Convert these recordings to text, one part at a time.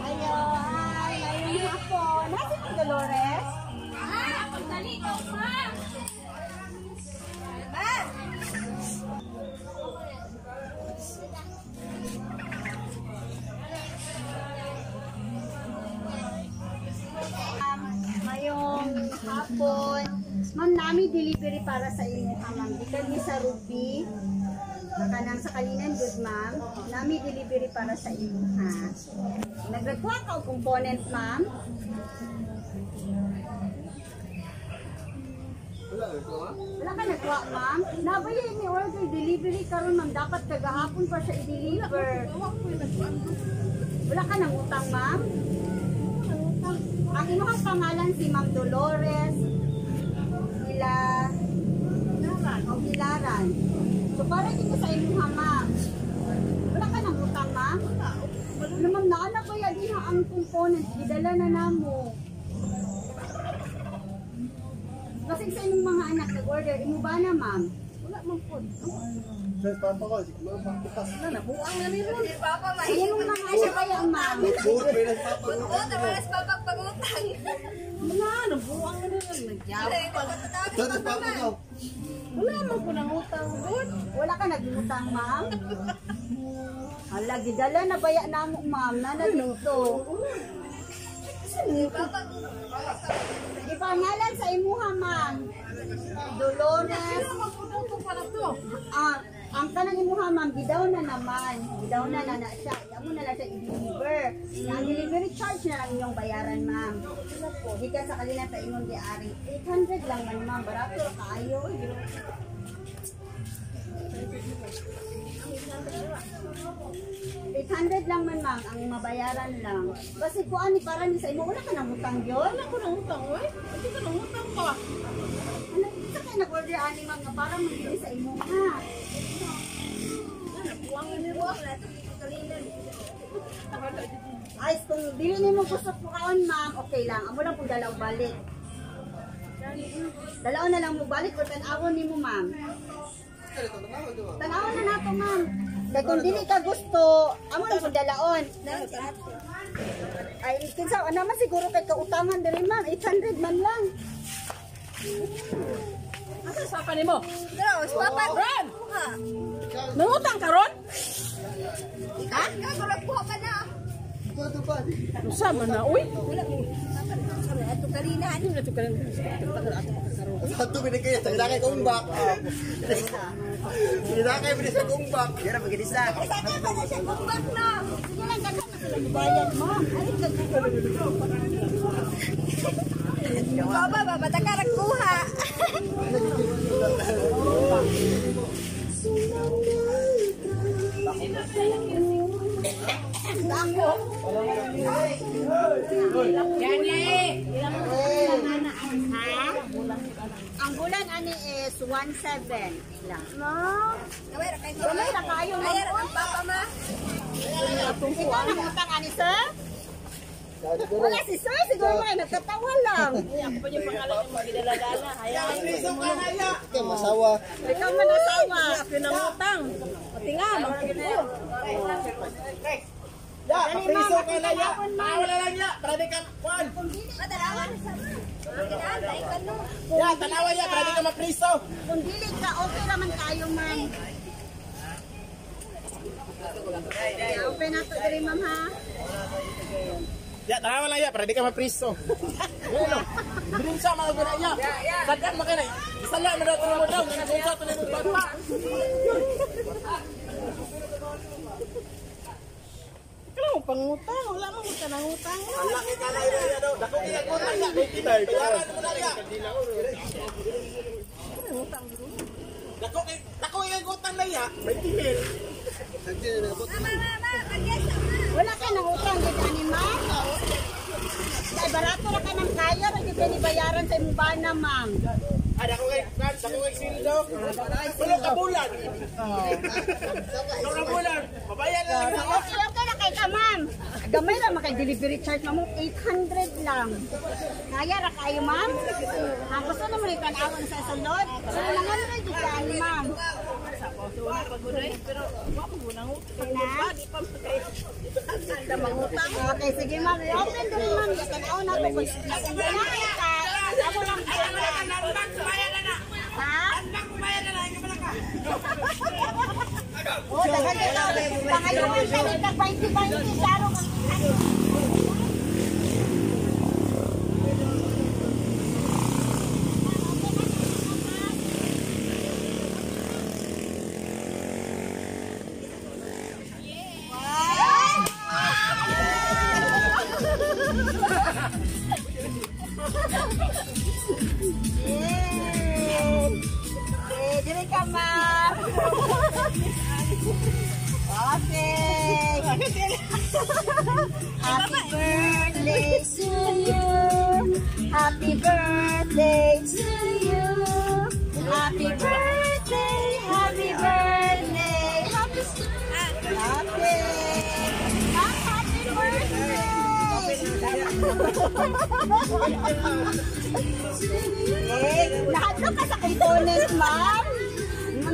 Ayo, ay, mayong hapon. Nasa si Dolores? Ah, pagdali ka, ma! Mayong hapon. Ma'am, nami delivery para sa inyo, ha, ma'am. Gikan ni sa Ruby. Kanang sa Kalinan, good ma'am. Nami delivery para sa inyo, ha. Nagrequest ka og component, ma'am? Wala ka nagkuha, ma'am? Nabaya ni order delivery karon, ma'am. Dapat kagahapon pa siya i-deliver. Wala ka nang utang, ma'am? Ang inyong pangalan si Ma'am Dolores Ila o Hilaran. So para dito sa inyong ma'am. Wala ka nang utang, ma'am? Wala, ma'am. Naana ba yan diha ang component? Gidala na namo. Kasi sa inyong mga anak nag-order, imo ba na, ma'am? Wala man po. Sa papa ko, siguro pagkukas. Na, nabuang na ni Ron. Papa, Sa inyong mga anak kaya, ma'am? Buot pa yun ang papa ko. Buot, maras papagpagutang. Wala, nabuang na ni Ron. Nagyabot pa. Ito sa papa ko. Wala man po nang utang, good. Wala ka nag-utang, ma'am? Hala, gidala na baya namo, ma'am. Nana dito. Ipangalan sa imuha, ma'am. Dolores. Magputong pa na to. Ah, ang kanang imuha, ma'am, gidaw na naman. Gidaw na na na siya. Amo na lang siya i-deliver. Ang delivery charge na lang inyong bayaran, ma'am. Gikan sa kalina sa imong diari. 800 lang man, ma'am. Barato ra kaayo. 800 lang man, ma'am, ang mabayaran lang. Basi ko ani para ni sa imo wala ka nang utang gyud. Wala ko nang utang, oy. Hindi ka nang utang pa. Ano sa kay nag-order ani ma'am nga para man gyud sa imo ha. Wala, nabuang na ni Ron. Ay, kung dili nimo gusto kaon, ma'am, okay lang. Amo lang kung dalaw balik. Dalaw na lang mo balik or tan-awon nimo, ma'am. Tan-awon na nato, ma'am. Kay kung dili ka gusto, amo lang kung dalaon. Ay, kinsa ana man siguro kay kautangan diri, ma'am, 800 man lang. Asa sa papa nimo? Pero, papa, Ron! Nangutang ka, Ron? Ha? Ikaw, ka na. Ito pa. Usa man na, uy. Wala mo. Ato kalina. Ano na ito ka rin? Sa binigay, sa ilakay kong back. Ilakay binigay sa kong back. Yara pagkadisa. Sa akin pa na siya kumbak na. Sige lang, daghan na sila bayad, ma'am. Ay, daghan. Baba, baba, takarag kuha. Dako. Ang bulan ani is 17 lang. Gamay ra kayo. Gamay ra kayo, ma'am. Ay, ang papa, ma. Ikaw nang utang ani, sir? Wala si sir, siguro mga nagkatawa lang. Ako pa yung pangalan yung mga gidala-dala. Hayaan. Ikaw, masawa. Ikaw man asawa. Ako yung nangutang. Pati nga, magpupo. Ya, kapriso ka na ya. Wala lang ya. Para di ka kwan. Madalawan sa ma. Kinaan, ay kano. Ya, tanawa ya, para di ka mapriso. Kung dili ka, okay raman kayo, ma'am. Open na to diri, ma'am, ha? Ya, tanawa lang ya para di ka mapriso. Green sa mga guna ya. Sagad mo kay. Isala mo daw mo daw. Unsa to nimo bata. Ikaw mo pangutang, wala mo ka nangutang. Ang laki ka na ya daw. Dako kay utang ya. Bayaran mo na ya. Dako kay dako kay utang na ya. 20 mil. Ma, ma, ma, magyasa ma. Wala ka nang utang gid ani ma'am. Kay barato ra ka ng kaya ra gyud ni bayaran sa imong bana, ma'am. Ah, dako kay dako kay sildo. Tulo ka bulan. Tulo ka bulan. Mabayad na lang. Okay, okay na kay ka, ma'am. Gamay ra makay delivery charge ma'am, 800 lang. Kaya ra kayo, ma'am? Ang gusto na mo ni tan-awon sa sulod. So 900 gid ka ani, ma'am. Pero wa ko nangutang. Na? Di pa makay. Mangutang. Okay, sige ma'am. I-open diri ma'am. Tan-aw na ko kung ka. Ako lang. Ha? Oh, daghan kayo. Pangayuan ka nito 20-20 klaro kang Yay! Eh, diri ka, ma'am. Okay. Happy birthday to you. Happy birthday to you. Happy birthday, happy birthday, happy Okay. Ma'am, happy birthday. Eh, nahadlok ka sa component, ma'am.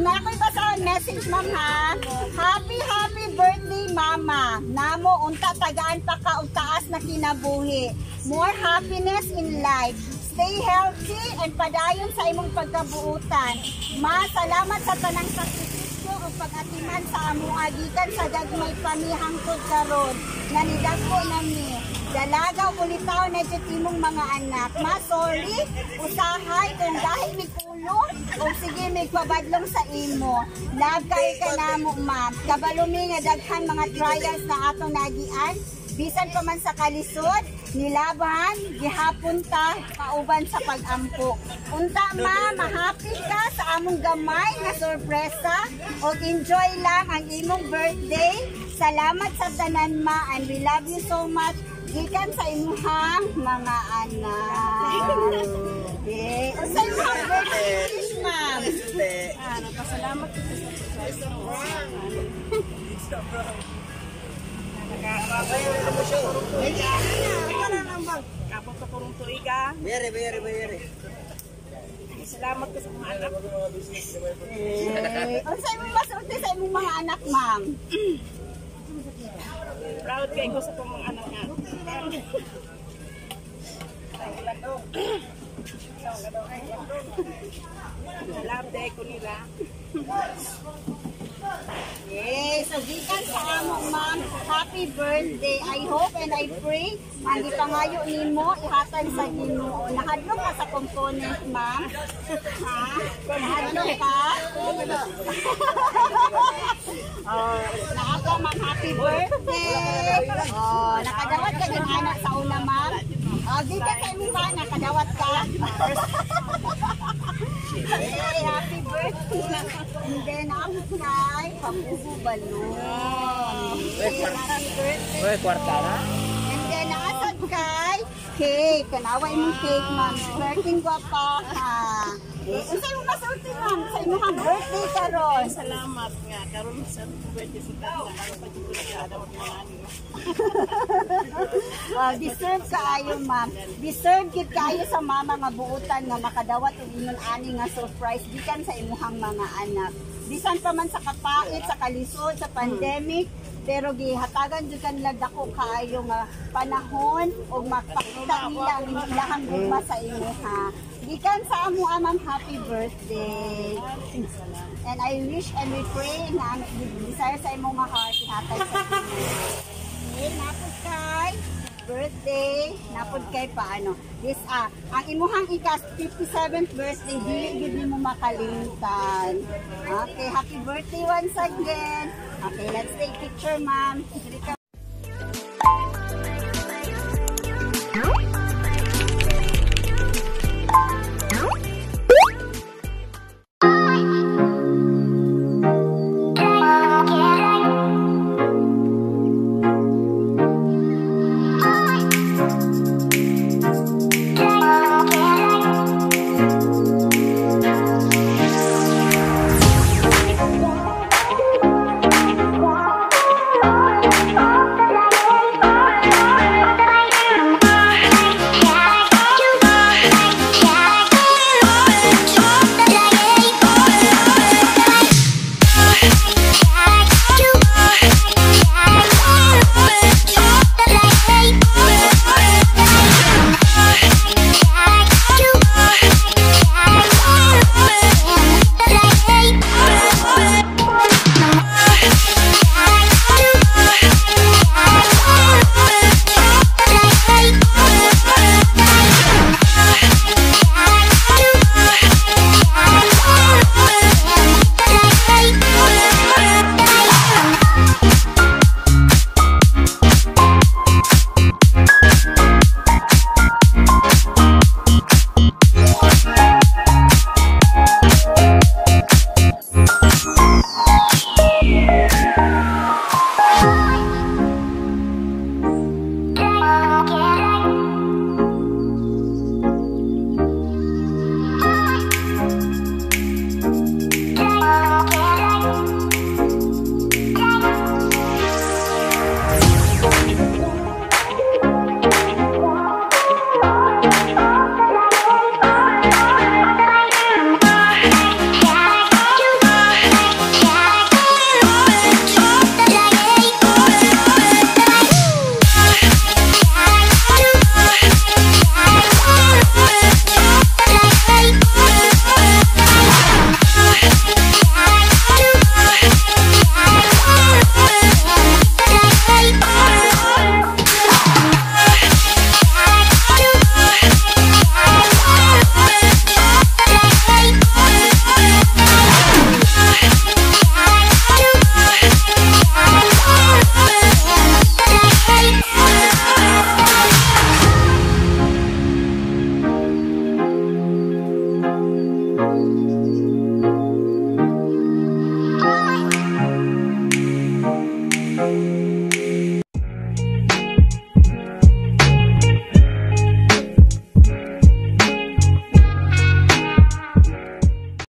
Nakoy ba sa message, ma'am, ha? Happy, happy birthday, mama. Namo, unta tagaan pa ka og taas na kinabuhi. More happiness in life. Stay healthy and padayon sa imong pagkabuutan. Ma, salamat sa tanang sakripisyo ug pag-atiman sa among agikan sa gagmay pamihangtod karon. Nanidagko nami. Dalaga ug ulitaw na jud imong mga anak. Ma, sorry, usahay kung dahil mig ulo o sige mig pabadlong sa imo. Love kay ka namo, ma'am. Kabalo mi nga daghan mga trials na atong nagian. Bisan pa man sa kalisod, nilaban, gihapon ta, kauban sa pag-ampo. Unta ma, mahappy ka sa among gamay nga sorpresa og enjoy lang ang imong birthday. Salamat sa tanan ma and we love you so much. Gikan sa imuhang mga anak. Yeah. Unsa imong birthday wish, ma'am? Ah, nagpasalamat ko sa Kapot sa kurong tuiga. Bayari, bayari, bayari. Salamat ko sa mga anak. Eh, unsa imong masulti sa imong mga anak, ma'am? Proud kay ko sa akong mga anak nga. Love day ko nila. Yes, so gikan sa amo, ma'am, happy birthday. I hope and I pray ang gipangayo nimo ihatag sa Ginoo. Nahadlok ka sa component, ma'am? Ha? Nahadlok ka? Oh, naako, ma'am, happy birthday. Oh, nakadawat ka din anak sa una, ma'am? Oh, gikan sa imong ba nakadawat ka? Hey, happy birthday. And then, ako kay Pabubo Balon. Happy birthday. Oy, kwarta na. And then, naasad kay cake. Kanawa imong cake, ma'am. Flirting gwapa, ha. Eh, unsa imong masulti, ma'am, sa imong birthday karon? Salamat nga karon sa birthday sa tata karon pa jud ko nagkadawat mga ani. Deserve kaayo, ma'am. Deserve gid kaayo sa mama nga buutan nga makadawat og ingon ani nga surprise gikan sa imuhang mga anak. Bisan pa man sa kapait, sa kalisod, sa pandemic, pero gihatagan jud kanila dako kaayo nga panahon ug mapakita nila ang ilahang gugma sa imuha. Gikan sa amo, ma'am, happy birthday. And I wish and we pray nga ang desire sa imong heart ihatag sa Ginoo. Okay, napos kay Birthday. Napod kay paano. This ang imuhang ika 57th birthday, dili gid nimo makalimtan. Okay, happy birthday once again. Okay, let's take picture, ma'am. Dili ka.